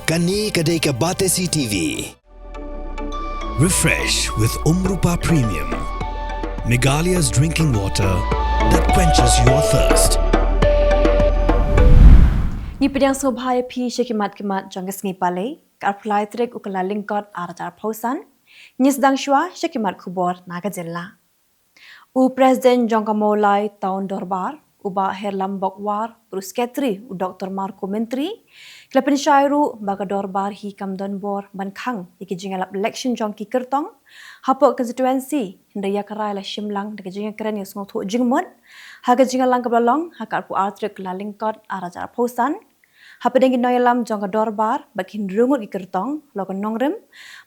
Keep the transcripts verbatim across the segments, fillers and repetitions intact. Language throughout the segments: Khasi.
Kane ka dei ka Batesi T V. Refresh with Umrupa Premium, Meghalaya's drinking water that quenches your thirst. Ngi pdiang sngewbha ïa phi sha ki mat ki mat jong ka sngi Palei, ka arphew lai tarik u Kyllalyngkot ar hajar arphew san. Ngi sdang shuwa sha ki mat khubor na ka jylla. U President jong ka Mawlai Town Dorbar, u Bah Herlambok War, bad u Secretary, u Doktor Marco Myntri, ki la pynshai ruh ba ka Dorbar hi kam don bor ban khang ïa ki jingïalap election jong ki kyrtong hapoh constituency, hynrei ïa ka rai la shim lang da ka jingïakren ïasngewthuh jingmut ha ka jingïalang kaba la long ha ka arphew ar tarik Kyllalyngkot ar hajar arphew san, hapdeng ki nongïalam jong ka Dorbar bad ki hynriew ngut ki kyrtong, halor ka nongrim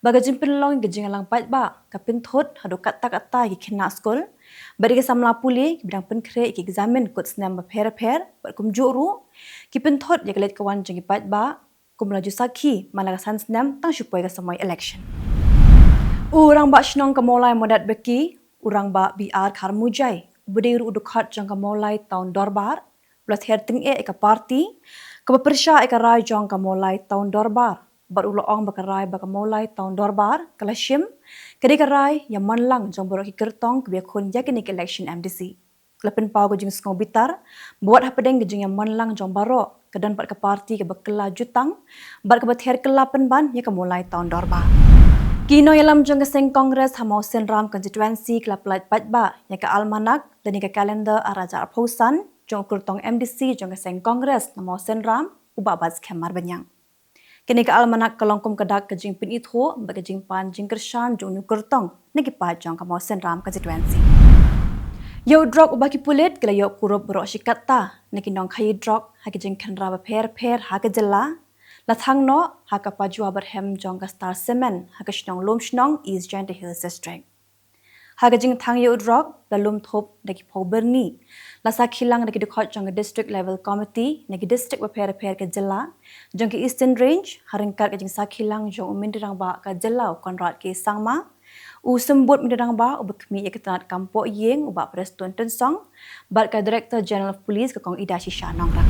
ba ka jingpynlong ka jingïalang paidbah ka pynthut haduh katta katta ïa ki khynnah skul bad ïa ki samla pule kiba dang pynkhreh ïa ki eksamin kut snem bapher bapher, bad kumjuh ruh ki pynthut ïa ka leit ka wan jong ki paidbah, kumba la ju sakhi man la ka san snem tang shu poi ka samoi election. U Rangbah Shnong ka Mawlai Modat Baki, u Rangbah B R Kharmujai, uba dei ruh u dkhot jong ka Mawlai Town Dorbar, u la ther tyngeh ïa ka party kaba pyrshah ïa ka rai jong ka Mawlai Town Dorbar, bad u la ong ba ka rai ba ka Mawlai Town Dorbar ka la shim ka dei ka rai ïaman lang jong baroh ki kyrtong kiba ïakhun ïa kane ka election M D C. U la pynpaw ka jingsngew bitar ba wat hapdeng ka jingïaman lang jong baroh, ka don pat ka party kaba kylla jutang bad kaba ther kylla pynban ïa ka Mawlai Town Dorbar. Ki nongïalam jong ka seng Congress ha Mawsynram constituency ki la pyllait paidbah ïa ka almanak lane ka calendar ar hajar arphew san jong u kyrtong M D C jong ka seng Congress na Mawsynram, u Bah Batskhem Marbaniang. Kane ka almanak ka long kum ka dak ka jingpynithuh bad ka jingpan jingkyrshan jong une u kyrtong na ki paid jong ka Mawsynram constituency. Ïa u drok uba ki pulit ki la ïoh kurup baroh shi katta na ki nongkhaïi drok ha ki jingkhynra bapher bapher ha ka jylla, la thang noh ha ka pajua byrhem jong ka Star Cement ha ka shnong Lumshnong, East Jaintia Hills District. Ha ka jingthang ïa u drok, la lum thup da ki phew byrni, la sakhi lang da ki dkhot jong ka District Level Committee na ki district bapher bapher ka jylla jong ka Eastern Range, ha ryngkat ka jingsakhi lang jong u Myntri Rangbah ka jylla u Conrad K Sangma, u Symbud Myntri Rangbah uba khmih ïa ka tnat kam poh ïing, u Bah Prestone Tynsong, bad ka Director General of Police ka Kong Idashisha Nongrang.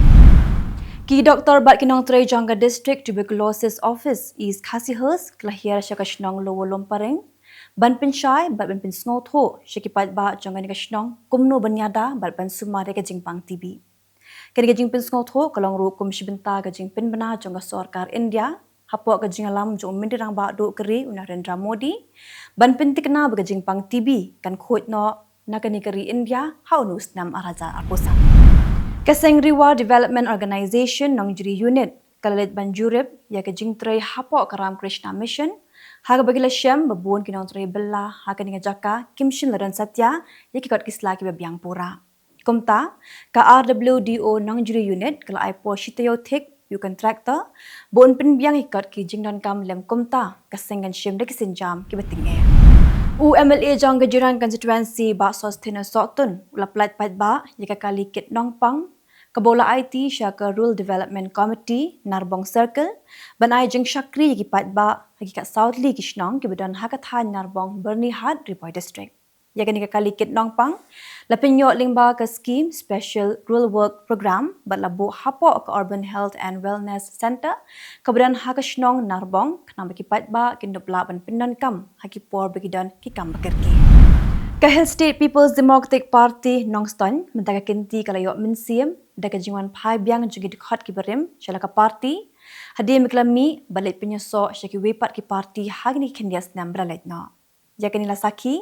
Ki doktor bad ki nongtrei jong ka District Tuberculosis Office, East Khasi Hills, ki la hiar sha ka shnong Lower Lumparing ban pynshai bad ban pynsngewthuh sha ki paidbah jong kane ka shnong kumno ban ïada bad ban sumar ïa ka jingpang T B. Kane ka jingpynsngewthuh ka long ruh kum shi bynta ka jingpynbna jong ka sorkar India hapoh ka jingïalam jong u Myntri Rangbah duh ka ri u Narendra Modi ban pynthikna ba ka jingpang T B kan khuid noh na kane ka ri India ha une u snem ar hajar arphew san. Ka seng Ri War Development Organisation Nongjri Unit ka la leit ban jurip ïa ka jingtrei hapoh ka Ramakrishna Mission, ha kaba ki la shem ba bun ki nongtrei bylla ha kane ka jaka kim shym la don satia ïa ki kot ki sla kiba biang pura. Kumta, ka R W D O Nongjri Unit ka la ai por shi taïew thik ïa u contractor ba un pynbiang ïa ki kot ki jingdonkam lem kumta ka seng kan shim da ki sienjam kiba tyngeh. U M L A jong ka Jirang constituency, Bah Sosthenes Sohtun, u la pyllait paidbah ïa ka kali kit nongpang kaba u la aiti sha ka Rural Development Committee, Narbong Circle, ban ai jingshakri ïa ki paidbah ha ki khatsaw tylli ki shnong kiba don ha ka thaiñ Narbong, Byrnihat, Ri Bhoi District. Ïa kane ka kali kit nongpang la pynïoh lyngba ka skhim Special Rural Work Programme bad la buh hapoh ka Urban Health and Wellness Centre kaba don ha ka shnong Narbong, khnang ba ki paidbah kin dup lah ban pyndonkam ha ki por ba ki don ki kam bakyrkieh. Ka Hill State People's Democratic Party Nongstoiñ, mynta ka kynti ka la ïoh mynsiem da ka jingwan phai biang jong ki dkhot kiba rim sha la ka party, hadien ba ki la mih bad leit pynïasoh sha kiwei pat ki party ha kine ki khyndiat snem ba la leit noh. Ïa kane la sakhi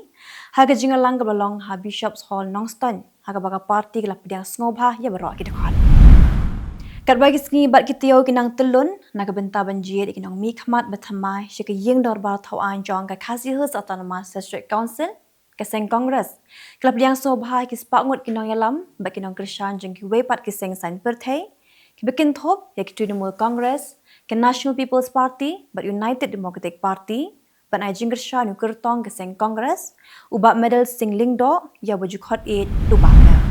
ha ka jingïalang kaba la long ha Bishop's Hall Nongstoiñ, ha kaba ka party ka la pdiang sngewbha ïa baroh ki dkhot. Katba ki sngi bad ki taïew ki nang tyllun na ka bynta ban jied ïa ki nongmihkhmat ba thymmai sha ka ïing dorbar thaw aiñ jong ka Khasi Hills Autonomous District Council, ka seng Congress ka la pdiang sngewbha ïa ki spah ngut ki nongïalam bad ki nongkyrshan jong kiwei pat ki seng saiñ pyrthei, kiba kynthup ïa ki Trinamool Congress, ka National People's Party bad United Democratic Party, ban ai jingkyrshan ïa u kyrtong ka seng Congress, u Bah Medal Singh Lyngdoh, ïa uba ju khot ïeit da u Bah Mel.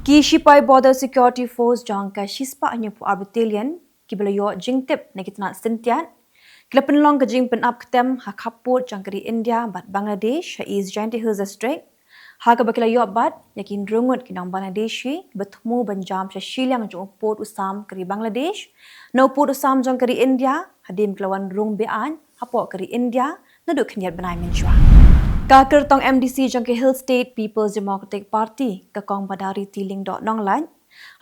Ki shipai Border Security Force jong ka shispah hynñiewphew ar Battalion, kiba la ïoh jingtip na ki tnat syntiat, ki la pynlong ka jingpynap ktem ha khappud jong ka ri India bad Bangladesh ha East Jaintia Hills District, Ha kaba ki la ïoh bat ïa ki hynriew ngut ki nong Bangladeshi ba thmu ban jam sha shiliang jong u pud u sam ka ri Bangladesh na u pud u sam jong ka ri India, hadien ba ki la wan rung beaiñ hapoh ka ri India naduh khyndiat bnai mynshwa. Ka kyrtong M D C jong ka Hill State People's Democratic Party, ka Kong Bandariti Lyngdoh Nonglait,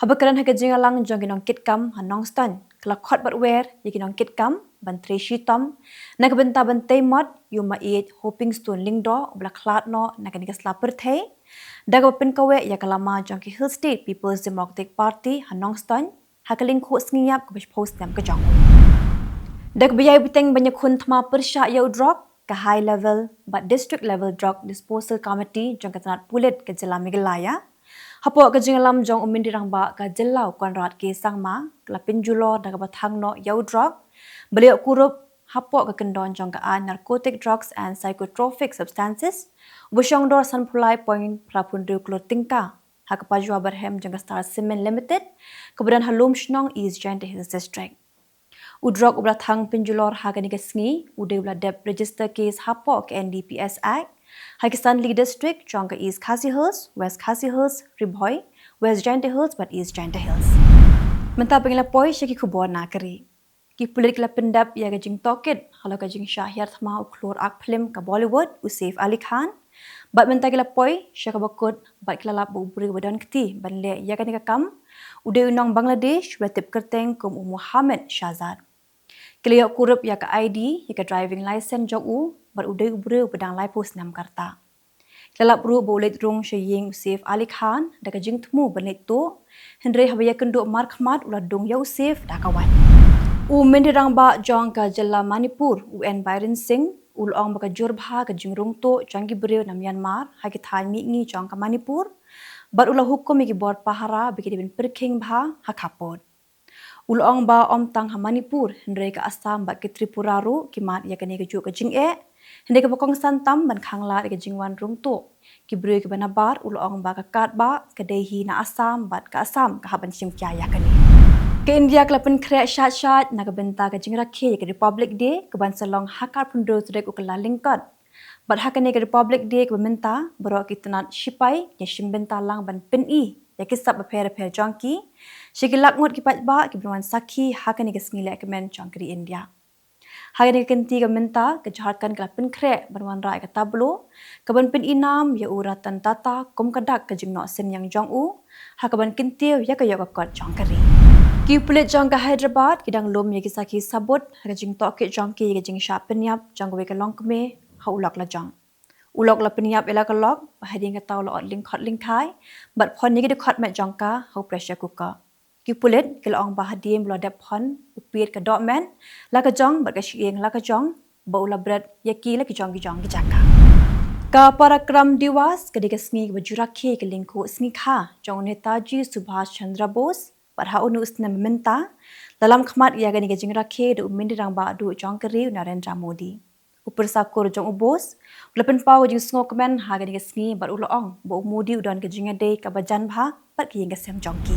haba kren ha ka jingïalang jong ki nongkitkam ha Nongstoiñ, ka la khot bad wer ïa ki nongkitkam ban trei shitom na ka bynta ban tei mot ïa u maieit Hopingstone Lyngdoh uba la khlad noh na kane ka sla pyrthei, da kaba pynkaweh ïa ka lama jong ka Hill State People's Democratic Party ha Nongstoiñ ha ka lyngkhuh sngi ïap kaba shiphew snem ka jong u. Da kaba ïai bteng ban ïakhun thma pyrshah ïa u drok, ka High Level bad District Level Drug Disposal Committee jong ka tnat pulit ka jylla Meghalaya, hapoh ka jingïalam jong u Myntri Rangbah ka jylla u Conrad K Sangma, ka la pynjulor da kaba thang noh ïa u drok ba la ïoh kurup hapoh ka kyndon jong ka aiñ Narcotic Drugs and Psychotropic Substances, uba shongdor sanphew lai point phra phew hynriew klur tyngka, ha ka pajua barhem jong ka Star Cement Limited, kaba don ha Lumshnong, East Jaintia Hills District. U drok uba la thang pynjulor ha kane ka sngi u dei uba la dep register case hapoh ka N D P S Act ha ki san tylli ki district jong ka East Khasi Hills, West Khasi Hills, Ri Bhoi, West Jaintia Hills bad East Jaintia Hills. Mynta phin ïa la poi sha ki khubor na ka ri. Ki pulit ki la pyndep ïa ka jingtohkit halor ka jingshah hiar thma u khlur ak phlim ka Bollywood u Saif Ali Khan. Bad mynta ki la poi sha kaba kut bad ki la lap ba u briew ba don kti ban leh ïa kane ka kam u dei u nong Bangladesh uba la tip kyrteng kum u Mohammed Shahzad. Ki la ïoh kurup ïa ka I D, ïa ka driving license jong u, bad u dei u briew ba dang laiphew snem ka rta. Ki la lap ruh ba u leit rung sha ïing u Saif Ali Khan da ka jingthmu ban leit tuh, hynrei haba ïakynduh markhmat u la dung ïa u Saif da ka waiñ. U Myntri Rangbah jong ka jylla Manipur u N Biren Singh u la ong ba ka jur bha ka jingrung tuh jong ki briew na Myanmar ha ki thaiñ mihngi jong ka Manipur, bad u la hukum ïa ki bor pahara ba ki dei ban pyrkhing bha ha khappud. U la ong ba ym tang ha Manipur hynrei ka Assam bad ka Tripura ruh ki mad ïa kane kajuh ka jingeh, hynrei kaba kongsan tam ban khanglad ïa ka jingwan rung tuh ki briew kiba nabar u la ong ba ka katba ka dei hi na Assam bad ka Assam ka hap ban shim khia ïa kane. Ka India ka la pynkhreh shait shait na ka bynta ka jingrakhe ïa ka Republic Day kaban sa long ha ka arphew hynriew tarik u Kyllalyngkot. Bad ha kane ka Republic Day kaba mynta baroh ki tnat shipai ki shim bynta lang ban pyni ïa ki sap bapher bapher jong ki sha ki lak ngut ki paidbah kiban wan sakhi ha kane ka sngi lehkmen jong ka ri India. Ha kane ka kynti kaba mynta ka Jharkhand ka la pynkhreh ban wanrah ïa ka tableau kaban pyni nam ïa u Ratan Tata kum ka dak ka jingnoh synñiang jong u, ha kaban kyntiew ïa ka ïoh ka kot jong ka ri. Ki pulit jong ka Hyderabad ki dang lum ïa ki sakhi sabut ha ka jingtohkit jong ki ïa ka jingshah pynïap jong kawei ka longkmie ha u lok lajong. U lok la pynïap ïa la ka lok ba hadien kata u la ot lyngkhot lyngkhai bad phon ïa ki dkhot met jong ka ha u pressure cooker. Ki pulit ki la ong ba hadien ba u la dep phon u piet ka dohmet la ka jong bad ka shyieng la ka jong, ba u la bret ïa ki la ki jong ki jong ki jaka. Ka Parakram Diwas ka dei ka sngi kaba ju rakhe ïa ka lyngkhuh sngi kha jong u Netaji Subhash Chandra Bose, bad ha une u snem mynta la lam khmat ïa kane ka jingrakhe da u Myntri Rangbah duh jong ka ri u Narendra Modi. U pyrsa kur jong u Bose u la pynpaw ka jingsngewkmen ha kane ka sngi bad u la ong ba u Modi u don ka jingïadei kaba jan bha bad ka ïing ka sem jong ki.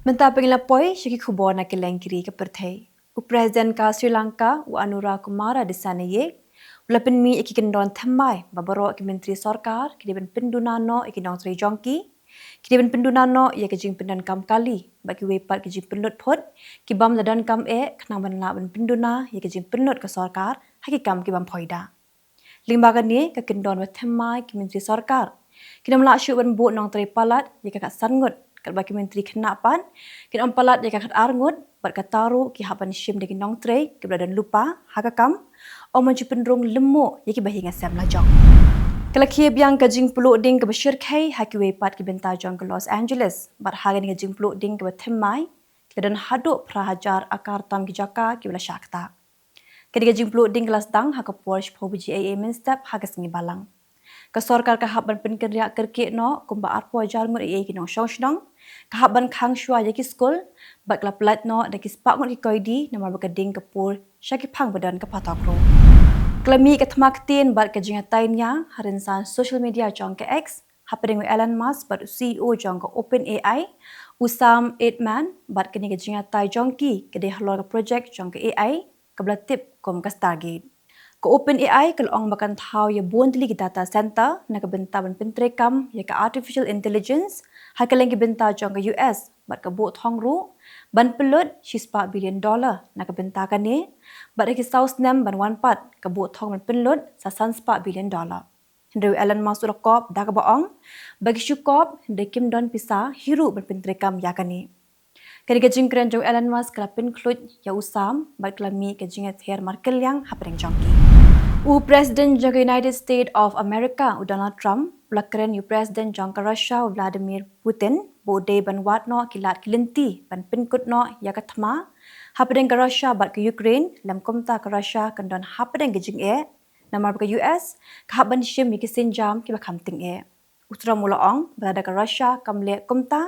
Mynta phin ïa la poi sha ki khubor na kylleng ki ri ka pyrthei. U President ka Sri Lanka u Anura Kumara Dissanayake u la pynmih ïa ki kyndon thymmai ba baroh ki myntri sorkar ki dei ban pynduna noh ïa ki nongtrei jong ki, ki dei ban pynduna noh ïa ka jingpyndonkam kali bad kiwei pat ki jingpynlut phut ki bym la donkam eh, khnang ban lah ban pynduna ïa ka jingpynlut ka sorkar ha ki kam ki bym poi da. Lyngba kane ka kyndon ba thymmai ki myntri sorkar kin ym lah shuh ban buh nongtrei palat ïa ka khatsan ngut, katba ki myntri khynnah pat kin ym palat ïa ka khatar ngut, bad kata ruh ki hap ban shim da ki nongtrei kiba la don lypa ha ka kam, ym ban shu pynrung lymmuh ïa kiba ha ïing ha sem lajong. Ka la khie biang ka jingpluh ding kaba shyrkhei ha kiwei pat ki bynta jong ka Los Angeles, bad ha kane ka jingpluh ding kaba thymmai ki la don haduh phra hajar akar tam ki jaka kiba la shah ktah. Kane ka jingpluh ding ka la sdang ha ka por shiphew baje eiei mynstep ha ka sngi Balang. Ka sorkar ka hap ban pynkynriah kyrkieh noh kumba arphew hajar ngut eiei ki nongshong shnong, ka hap ban khang shuwa ïa ki skul, bad ka la pyllait noh da ki spah ngut ki koidi namar ba ka ding ka pur sha ki phang ba don ka phatok ruh. Ka la mih ka thma ktien bad ka jingïatai nia ha rynsan social media jong ka X hapdeng u Elon Musk bad u C E O jong ka OpenAI, u Sam Altman, bad kane ka jingïatai jong ki ka dei halor ka projek jong ka A I kaba la tip kum ka Stargate. Ka OpenAI ka la ong ba kan thaw ïa bun tylli ki data center na ka bynta ban pyntreikam ïa ka artificial intelligence ha kylleng ki bynta jong ka US bad ka buh thong ruh ban pynlut shispah billion dollar na ka bynta kane, bad ha ki saw snem ban wan pat ka buh thong ban pynlut sa sanspah billion dollar. Hynrei u Elon Musk u la kop da kaba ong ba ki shu kop hynrei kim don pisa hi ruh ban pyntreikam ïa kane. Kane ka jingkren jong u Elon Musk ka la pynkhluit ïa u sam bad ka la mih ka jingïather markylliang hapdeng jong ki. U President jong ka United States of America u Donald Trump u la kren ïa u President jong ka Russia u Vladimir Putin ba u dei ban wad noh ki lad ki lynti ban pynkut noh ïa ka thma hapdeng ka Russia bad ka Ukraine, lem kumta ka Russia kan don hapdeng ka jingeh namar ba ka US ka hap ban shim ïa ki sienjam kiba kham tyngeh. U Trump u la ong ba lada ka Russia kam leh kumta,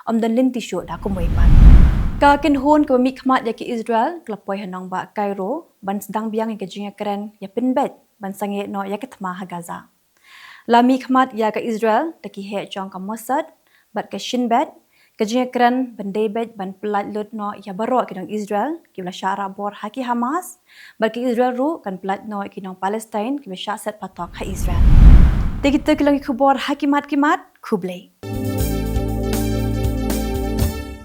ym don lynti shuh da kumwei pat. Ka kynhun kaba mihkhmat ïa ka Israel ka la poi ha nongbah Cairo ban sdang biang ïa ka jingïakren ïa pynbeit ban sangeh noh ïa ka thma ha Gaza. La mihkhmat ïa ka Israel da ki heh jong ka Mossad bad ka Shin Bet ka jingïakren ban dei beit ban pyllait lut noh ïa baroh ki nong Israel kiba la shah rah bor ha ki Hamas, bad ka Israel ruh kan pyllait noh ïa ki nong Palestine kiba shah set patok ha Israel. Te kita ki long ki khubor ha ki mat ki mat. Khublei.